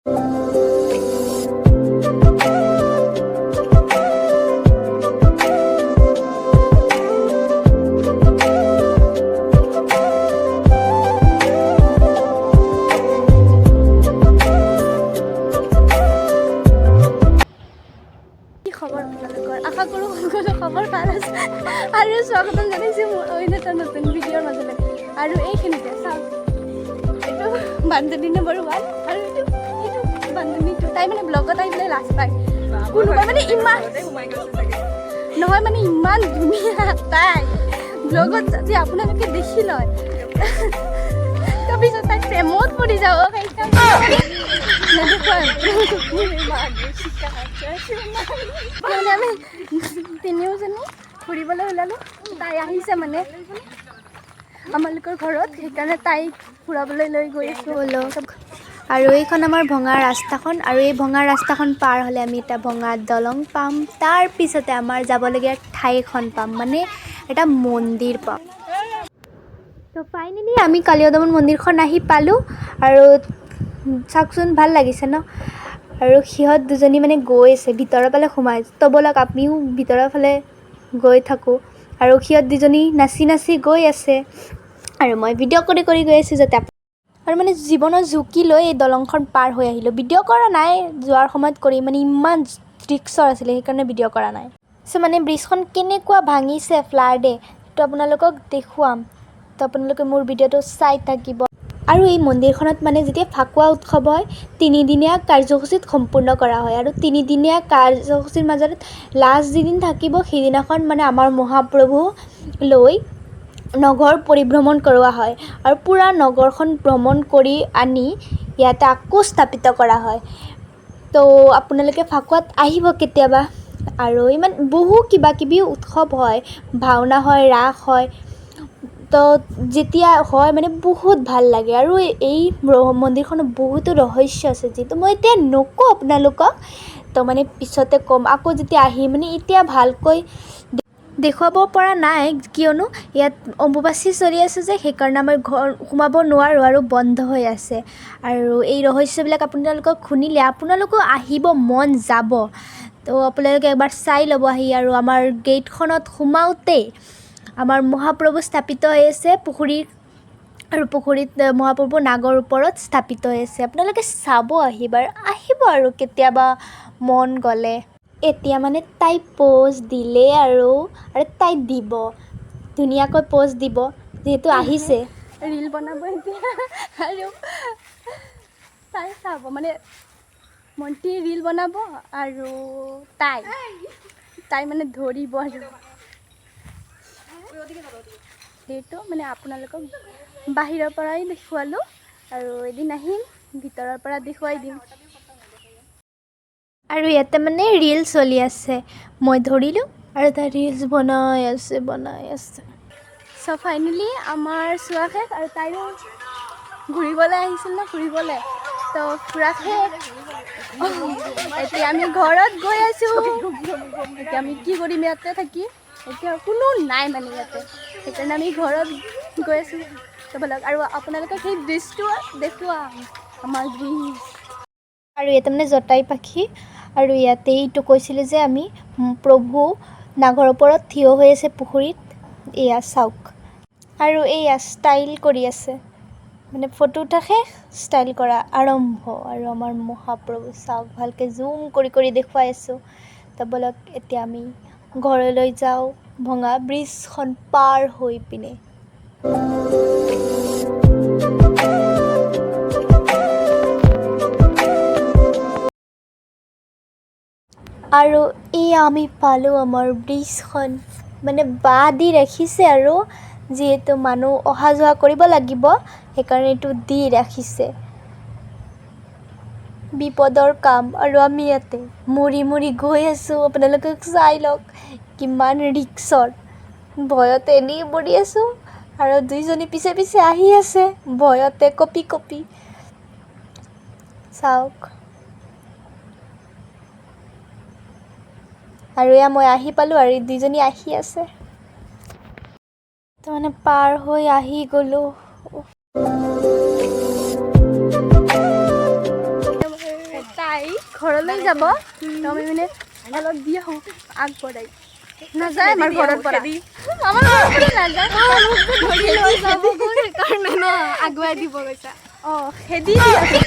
কি খবৰ আপোনালোকৰ? আশা কৰোঁ সকলো খবৰ ভাল আছে আৰু স্বাগতম জনাইছোঁ মোৰ অইন এটা নতুন ভিডিঅ'ৰ মাজলৈ। আৰু এইখিনিতে চাওক, এইটো বান্ধৱী নম্বৰ 1 আৰু এইটো বান্ধৱীটো। তাই মানে ব্লগত আহি পেলাই লাজ পায়। কোনোবা মানে ইমান নহয়, মানে ইমান ধুনীয়া তাই, ব্লগত যদি আপোনালোকে দেখি লয়, তাৰপিছত তাই প্ৰেমত পৰি যাব। সেইকাৰণে নেদেখুৱাই। মানে আমি তিনিওজনী ফুৰিবলৈ ওলালোঁ। তাই আহিছে মানে আমালোকৰ ঘৰত, সেইকাৰণে তাইক ফুৰাবলৈ লৈ গৈ আছোঁ। ব'লক। আৰু এইখন আমাৰ ভঙা ৰাস্তাখন আৰু এই ভঙা ৰাস্তাখন পাৰ হ'লে আমি এটা ভঙা দলং পাম। তাৰপিছতে আমাৰ যাবলগীয়া ঠাইখন পাম, মানে এটা মন্দিৰ পাম। তো ফাইনেলি আমি কালীয়দমন মন্দিৰখন আহি পালোঁ আৰু চাওকচোন, ভাল লাগিছে ন? আৰু সিহঁত দুজনী মানে গৈ আছে ভিতৰৰ ফালে সোমাই। তো ব'লক, আমিও ভিতৰৰ ফালে গৈ থাকোঁ। আৰু সিহঁত দুজনী নাচি নাচি গৈ আছে আৰু মই ভিডিঅ' কৰি কৰি গৈ আছোঁ যাতে। আৰু মানে জীৱনৰ ঝুঁকি লৈ এই দলংখন পাৰ হৈ আহিলোঁ। ভিডিঅ' কৰা নাই, যোৱাৰ সময়ত কৰি, মানে ইমান ৰিস্কৰ আছিলে, সেইকাৰণে ভিডিঅ' কৰা নাই। চ' মানে ব্ৰিজখন কেনেকুৱা ভাঙিছে ফ্লাডে, সেইটো আপোনালোকক দেখুৱাম। তো আপোনালোকে মোৰ ভিডিঅ'টো চাই থাকিব। আৰু এই মন্দিৰখনত মানে যেতিয়া ফাকুৱা উৎসৱ হয়, তিনিদিনীয়া কাৰ্যসূচীত সম্পূৰ্ণ কৰা হয়। আৰু তিনিদিনীয়া কাৰ্যসূচীৰ মাজত লাষ্ট যিদিন থাকিব, সেইদিনাখন মানে আমাৰ মহাপ্ৰভু লৈ নগৰ পৰিভ্ৰমণ কৰোৱা হয় আৰু পূৰা নগৰখন ভ্ৰমণ কৰি আনি ইয়াতে আকৌ স্থাপিত কৰা হয়। তো আপোনালোকে ফাকুৱাত আহিব কেতিয়াবা। আৰু ইমান বহু কিবা কিবি উৎসৱ হয়, ভাওনা হয়, ৰাস হয়। তো যেতিয়া হয়, মানে বহুত ভাল লাগে। আৰু এই মন্দিৰখনত বহুতো ৰহস্য আছে, যিটো মই এতিয়া নকওঁ আপোনালোকক। তো মানে পিছতে ক'ম আকৌ যেতিয়া আহিম। মানে এতিয়া ভালকৈ দেখুৱাব পৰা নাই, কিয়নো ইয়াত অম্বুবাচী চলি আছে যে, সেইকাৰণে আমাৰ ঘৰ সোমাব নোৱাৰোঁ আৰু বন্ধ হৈ আছে। আৰু এই ৰহস্যবিলাক আপোনালোকক শুনিলে আপোনালোকো আহিব মন যাব। তো আপোনালোকে এবাৰ চাই ল'ব আহি। আৰু আমাৰ গেটখনত সোমাওঁতেই আমাৰ মহাপ্ৰভু স্থাপিত হৈ আছে পুখুৰীৰ আৰু পুখুৰীত মহাপ্ৰভু নাগৰ ওপৰত স্থাপিত হৈ আছে। আপোনালোকে চাব আহিব আহিব আৰু কেতিয়াবা মন গ'লে। এতিয়া মানে তাই প'জ দিলে আৰু আৰু তাই দিব, ধুনীয়াকৈ প'জ দিব, যিহেতু আহিছে। ৰিল বনাব এতিয়া আৰু তাই চাব, মানে মন্টি ৰিল বনাব আৰু তাই তাই মানে ধৰিব। আৰু সেইটো মানে আপোনালোকক বাহিৰৰ পৰাই দেখুৱালোঁ আৰু এদিন আহিম, ভিতৰৰ পৰা দেখুৱাই দিম। আৰু ইয়াতে মানে ৰিল চলি আছে। মই ধৰিলোঁ আৰু তাই ৰিলচ বনাই আছে, বনাই আছে। চ' ফাইনেলি আমাৰ চোৱা শেষ আৰু তাইও ঘূৰিবলৈ আহিছিল ন ফুৰিবলৈ, তো ফুৰা শেষ। এতিয়া আমি ঘৰত গৈ আছোঁ। এতিয়া আমি কি কৰিম ইয়াতে থাকি? এতিয়া কোনো নাই মানে ইয়াতে, সেইকাৰণে আমি ঘৰত গৈ আছোঁ। তো ব'লক, আৰু আপোনালোকক সেই ব্ৰিজটো দেখুৱাম, আমাৰ ব্ৰিজ। আৰু ইয়াতে মানে জটায়ু পাখি আৰু ইয়াতে এইটো কৈছিলে যে আমি প্ৰভু নাগৰ ওপৰত থিয় হৈ আছে পুখুৰীত। এয়া চাওক। আৰু এইয়া ষ্টাইল কৰি আছে, মানে ফটো উঠা শেষ, ষ্টাইল কৰা আৰম্ভ। আৰু আমাৰ মহাপ্ৰভু চাওক, ভালকৈ জুম কৰি কৰি দেখুৱাই আছোঁ। তো ব'লক, এতিয়া আমি ঘৰলৈ যাওঁ ভঙা ব্ৰিজখন পাৰ হৈ পিনে। আৰু এয়া আমি পালোঁ আমাৰ ব্ৰিজখন। মানে বাঁহ দি ৰাখিছে আৰু যিহেতু মানুহ অহা যোৱা কৰিব লাগিব, সেইকাৰণে এইটো দি ৰাখিছে। বিপদৰ কাম। আৰু আমি ইয়াতে মৰি মৰি গৈ আছোঁ। আপোনালোকে চাই লওক কিমান ৰিক্সৰ। ভয়তে এনেই মৰি আছোঁ আৰু দুইজনী পিছে পিছে আহি আছে ভয়তে কঁপি কঁপি। চাওক। আৰু এয়া মই আহি পালোঁ আৰু এই দুইজনী আহি আছে। তো মানে পাৰ হৈ আহি গ'লোঁ। আমাৰ ঘৰলৈ যাব। তো আমি মানে অলপ দি আহোঁ আগবঢ়াই। নাযায় আমাৰ ঘৰৰ পৰা, আমাৰ ঘৰৰ পৰা নাযায়। ধৰি লৈ যাব সেইকাৰণে ন আগুৱাই দিব গৈছা। অঁ, খেদি দি আহোঁ।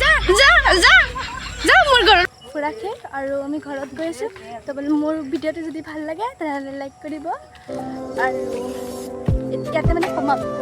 যা যা যা যা মোৰ ঘৰত। ফুৰা শেষ আৰু আমি ঘৰত গৈ আছোঁ। তো বোলে মোৰ ভিডিঅ'টো যদি ভাল লাগে, তেনেহ'লে লাইক কৰিব আৰু ইয়াতে মানে সমাপ্ত।